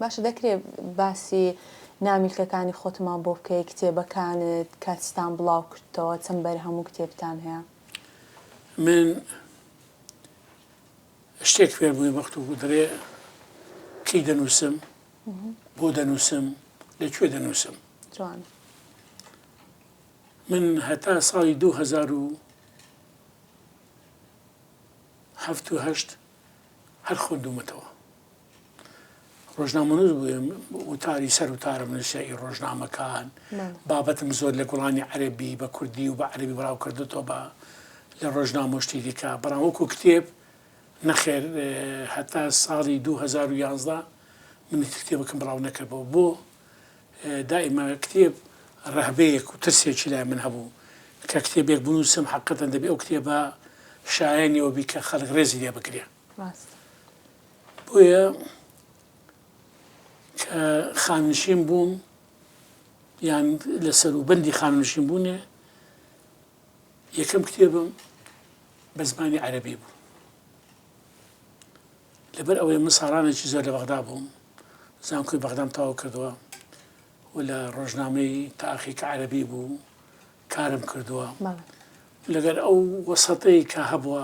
باشە دەکرێ باسی نامیلکەکانی خۆتمان بۆ بکەی کتێبەکانت کاتستان بڵاو کردتەوە چەند بەرهەم و کتێبتان هەیە؟ من شتێک فێر بووین وەخت و دەڵێ کەی دەنووسم بۆ دەنووسم لە کوێ دەنووسم جوان من هەتا ساڵی 2007 و هەشت هەر خوێندوومەتەوە. ڕۆژنامەنووس بووم، وتاری سەر وتارم نووسە ئی ڕۆژنامەکان، بابەتم زۆر لە گوڵانی عەرەبی بە کوردی و بە عەرەبی بڵاو کردۆتەوە بە لە ڕۆژنامە و شتی دیکە، بەڵام وەکوو کتێب نەخێر هەتا ساڵی 2011 من هیچ کتێبێکم بڵاو نەکردبوو. بۆ؟ دائیمە کتێب ڕەهبەیەک و ترسێکی لای من هەبوو کە کتێبێک بنووسم حەقیقەتەن دەبێ ئەو کتێبە شایەنی ئەوە بی کە خەڵک ڕێزی لێ بگرێ. بۆیە کە خانەنشین بووم یان لە سەروبەندی خانەنشین بوونێ یەکەم کتێبم بە زمانی عەرەبی بوو. لەبەر ئەوەی من ساڵانێکی زۆر لە بەغدا بووم، زانکۆی بەغدام تەواو کردووە و لە ڕۆژنامەی تاخی کە عەرەبی بوو کارم کردووە. لەگەر ئەو وەسەتەی کە هەبووە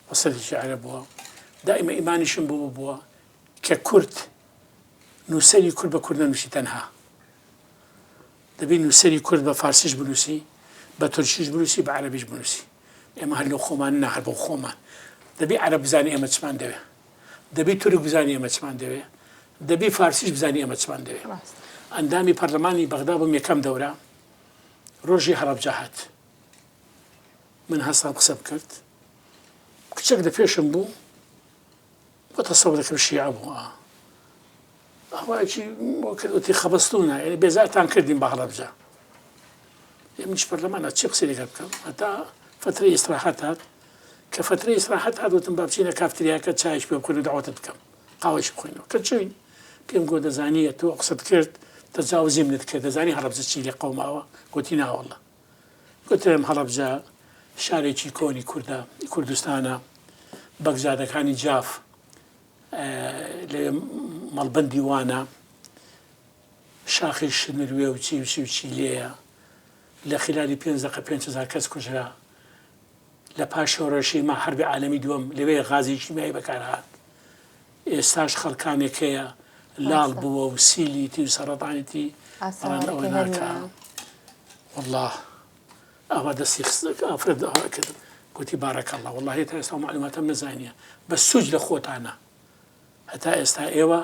وەسەتێکی عەرەب بووە، دائیمە ئیمانیشم بەوە بووە کە کورد نووسەری کورد بە کورد نەنووسی تەنها دەبی نووسەری کورد بە فارسیش بنووسی، بە تورکیش بنووسی، بە عەرەبیش بنووسی. ئێمە هەر لۆ خۆمان نا هەر بۆ خۆمان. دەبی عەرەب بزانێ ئێمە چمان دەوێ. دەبی تورک بزانێ ئێمە چمان دەوێ. دەبی فارسیش بزانێ ئێمە چمان دەوێ. ئەندامی پەرلەمانی بەغدا بووم یەکەم دەورە. ڕۆژی هەڵەبجە هات. من هەستام قسەم کرد. کچێک لە پێشم بوو. بۆ تەسەور دەکەم شیعە بوو. ئەوایەکی بۆ کرد وتی خەبەستوونە یعنی بێزارتان کردین بە هەڵەبجە. ئێ منیش پەرلەمانە چی قسەی لەگەڵ بکەم هەتا فەترەی ئیسراحەت هات کە فەترەی ئیسراحەت هات وتم با بچینە کافتریاکە چایش پێ بخۆین و دەعوەتت بکەم قاوەیش بخۆینەوە کە چووین پێم گۆ دەزانی تۆ قسەت کرد تەجاوزی منت کرد دەزانی هەڵەبجە چی لێ قەوماوە گوتی ناوەڵە گوتم هەڵەبجە شارێکی کۆنی کوردە کوردستانە بەگزادەکانی جاف لەوێ مەڵبەندی وانە شاخی شنروێ و چی و چی و چی لێیە لە خیلالی پێنج دەقە 5000 کەس کوژرا لە پاش شۆڕشی ما حربی عالەمی دووەم لەوێ غازی کیمیایی بەکارهات ئێستاش خەڵکانێک هەیە لاڵ بووە و سیلیتی و سەڕەتانیتی بەڵام ئەوە ناکا والله ئەوە دەستی خست ئافرەت ئەوە کرد گوتی بارك الله والله تا ئێستا معلوماتم نەزانیە بە سوج لە خۆتانە هەتا ئێستا ئێوە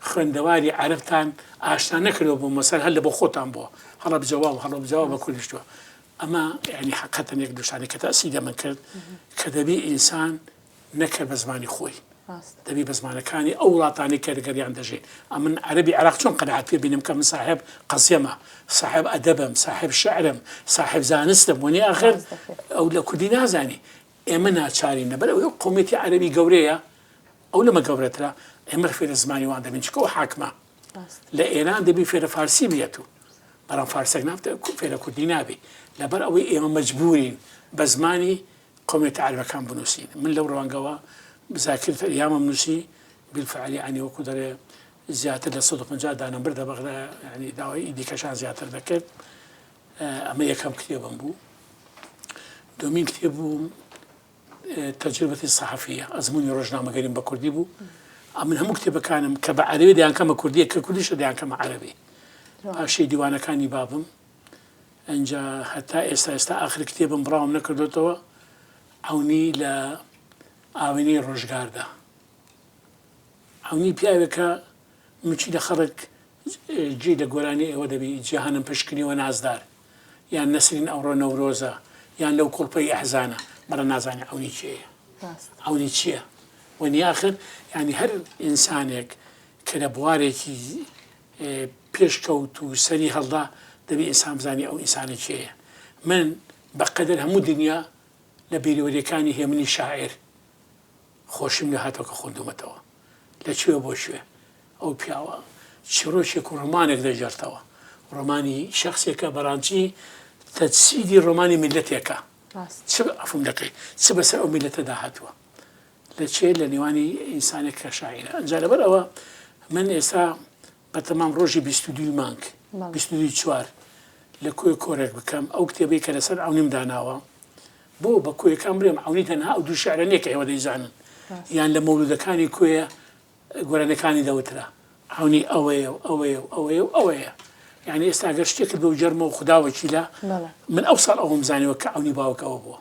خوێندەواری عەرەبتان ئاشنا نەکردوە بۆ مەسەل هەر لە بۆ خۆتان بووە هەڵەبجەوە و هەڵەبجەوە بە کوردیشتوە ئەمە یعنی حقیقەتەن یەک دوشانی کە تەئسیری لە من کرد کە دەبی ئینسان نەکرد بە زمانی خۆی دەبی بە زمانەکانی ئەو وڵاتانی کە لەگەریان دەژین ئەمن عەرەبی عێراق چۆن قەناعەت پێ بینم کە من ساحێب قەزیەمە ساحێب ئەدەبم ساحێب شعرم ساحێب زانستم وەنی ئاخر ئەو لە کوردی نازانی ئێمە ناچارین لەبەر ئەوەی ئەو قەومیەتی عەرەبی گەورەیە ئەو لەمە گەورەترە ئێمە فێرە زمانی وان دەبین چکە ئەو حاکمە لە ئێران دەبی فێرە فارسی بێت و بەڵام فارسێک نابێت فێرە کوردی نابی لەبەر ئەوەی ئێمە مەجبورین بە زمانی قومیەتە عەرەبەکان بنووسین من لەو ڕوانگەوە زاکرت ئەیامم نووسی بالفعل یعنی وەکو دەڵێ زیاتر لە 150 دانەم بردە بەغدا یعنی داوای دیکەشان زیاتر دەکرد ئەمە یەکەم کتێبم بوو دومین کتێب بوو تەجربەتی سەحەفیە ئەزمموی ڕۆژنامەگەریم بە کوردی بوو ئەمن هەموو کتێبەکانم کە بە عەرەبی دەیانکەمە کوردیە کە کوردیشە دەیانکەمە عەرەبی پاشی دیوانەکانی بابم ئەنجا هەتا ئێستا ئێستا ئاخر کتێبم بڵاوم نەکردوتەوە ئەونی لە ئاوێنەی ڕۆژگاردا ئەونی پیاوێکە مچی لە خەڵک جێی لە گۆرانی ئێوە دەبی جیهانم پشکنیوە نازدار یان نەسرین ئەوڕۆ نەورۆزە یان لەو کوڵپەی ئەحزانە بەڵام نازانی عەونی کێیە عەونی چییە وەنی ئاخر یعنی هەر ئینسانێک کە لە بوارێکی پێشکەوت و سەری هەڵدا دەبی ئینسان بزانی ئەو ئینسانە کێیە من بەقەدەر هەموو دنیا لە بیرەوەریەکانی هێمنی شاعیر خۆشیم لێ هاتەوە کە خوندومەتەوە لە کوێ بۆ کوێ ئەو پیاوە چیڕۆکێک و ڕۆمانێک دەگێڕتەوە ڕۆمانی شەخسێکە بەڕانچی تەجسیدی ڕۆمانی میللەتێکە چ عەفوم دەکەی چ بەسەر ئەو میللەتەدا هاتووە لە چێ لە نێوانی ئینسانێک کە شاعیرە ئەنجا لەبەر ئەوە من ئێستا. بە تەمام ڕۆژی 22 مانگ 22 چوار لە کۆیە کۆرێک بکەم ئەو کتێبەی کە لەسەر عەونیم داناوە بۆ بە کۆیەکان بڵێم عەونی تەنها ئەو دوو شعرە نییە کە ئێوە دەیزانن یان لە مەولودەکانی کۆیە گۆرانیەکانی دەوترا عەونی ئەوەیە و ئەوەیە و ئەوەیە و ئەوەیە یعنی ئێستا گەر شتێکت بۆ جەرمەوە خودا وەکیلە من ئەو ساڵ ئەوەم زانیوە کە عەونی باوک ئەوە بووە.